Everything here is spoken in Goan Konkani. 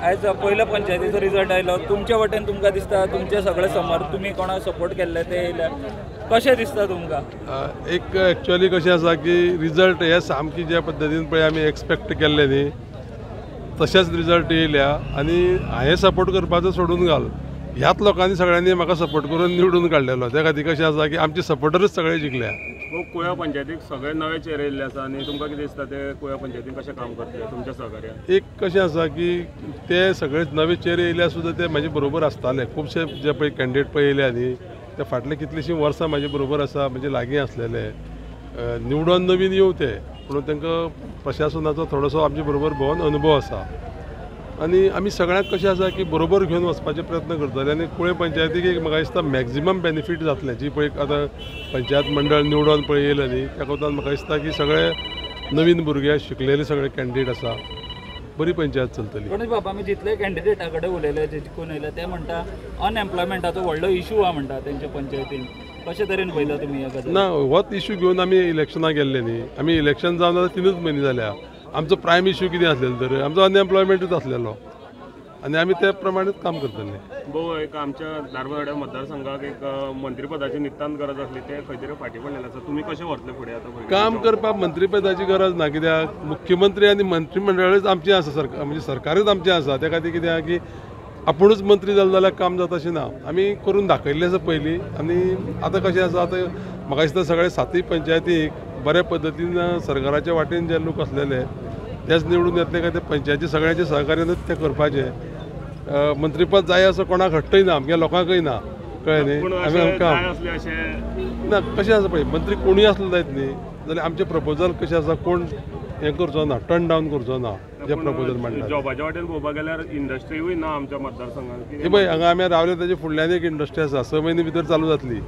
आयज पयलो पंचायतीचो रिजल्ट आयलो, तुमचे वटेन तुमकां दिसता तुमचे सगळे समर तुमी कोणाक सपोर्ट केल्ले ते येयले, कशें दिसता तुमकां? एक एक्चुअली कशें आसा की रिजल्ट हे सामकी ज्या पद्दतीन पळय आमी एक्सपेक्ट केल्ले न्ही तशेंच रिजल्ट येयल्या आनी हांवें सपोर्ट करपाचो सोडून घाल, ह्याच लोकांनी सगळ्यांनी म्हाका सपोर्ट करून निवडून काडलेलो. त्या खातीर कशें आसा की आमचे सपोर्टरूच सगळे जिखल्या. कुळ्या पंचायतीक सगळे नवे चेहरे येयल्ले आसा आनी तुमकां कितें दिसता ते कुळ्या पंचायतीन कशें काम करतले तुमच्या सहकार्यान? एक कशें आसा की ते सगळे नवे चेहरे येयल्या सुद्दां ते म्हाजे बरोबर आसताले. खुबशे जे पळय कॅन्डिडेट पळय येयल्या न्ही ते फाटले कितलीशीं वर्सां म्हाजे बरोबर आसा, म्हणजे लागीं आसलेले. निवडून नवीन येवं ते, पूण तांकां प्रशासनाचो थोडोसो आमचे बरोबर भोवन अनुभव आसा आनी आमी सगळ्यांक कशें आसा की बरोबर घेवन वचपाचे प्रयत्न करतले. आनी कुळें पंचायतीक एक म्हाका दिसता मॅक्झिमम बेनिफीट जातलें. जी पळय आतां पंचायत मंडळ निवडून पळय येयलें न्ही त्या कोतान म्हाका दिसता की सगळे नवीन भुरगे शिकलेले सगळे कॅन्डिडेट आसा, बरी पंचायत चलतली. गणेश बाब, आमी जितले कॅन्डिडेटा कडेन उलयले जे जिखून येयले ते म्हणटा अनएम्प्लॉयमेंटाचो व्हडलो इशू आहा म्हणटा तेंच्या पंचायतीन, कशे तरेन पळयता तुमी ह्या गजाल? ना, होच इशू घेवन आमी इलेक्शनाक गेल्ले न्ही. आमी इलेक्शन जावन आतां 3 म्हयने जाल्या. आमचो प्रायम इशू कितें आसलेलो तर आमचो अनएम्प्लॉयमेंटूच आसलेलो आनी आमी त्या प्रमाणेच काम करतले. भोव एक आमच्या धारबांदोड्या मतदारसंघाक एक मंत्रीपदाची नितांत गरज आसली, ते खंय तरी फाटीं पडलेलें आसा, तुमी कशें व्हरतले फुडें आतां? काम करपाक मंत्रीपदाची गरज ना, कित्याक मुख्यमंत्री आनी मंत्रीमंडळच आमचें आसा, सरकार म्हणजे सरकारूच आमचें आसा. त्या खातीर कितें आहा की आपुणूच मंत्री जालें जाल्यार काम जाता अशें ना. आमी करून दाखयल्लें आसा पयलीं आनी आतां कशें आसा, आतां म्हाका दिसता सगळे 7 पंचायतीक बऱ्या पद्दतीन सरकाराच्या वाटेन जे लोक आसलेले तेच निवडून येतले काय ते पंचायती सगळ्यांचे सहकार्यानूच ते करपाचें. मंत्रीपद जाय असो कोणाक हट्टय ना, आमगे लोकांकय ना, कळ्ळें न्ही? आमी काम ना कशें आसा पळय, मंत्री कोणूय आसलो जायत न्ही जाल्यार आमचें प्रपोजल कशें आसा, कोण हें करचो ना, टर्न डावन करचो ना जे प्रपोजल मांडटा. जॉबाच्या वाटेन पळोवपाक गेल्यार इंडस्ट्रीय ना आमच्या मतदारसंघात. हे पळय हांगा आमी रावले ताजे फुडल्यान एक इंडस्ट्री आसा, 6 म्हयने भितर चालू जातली.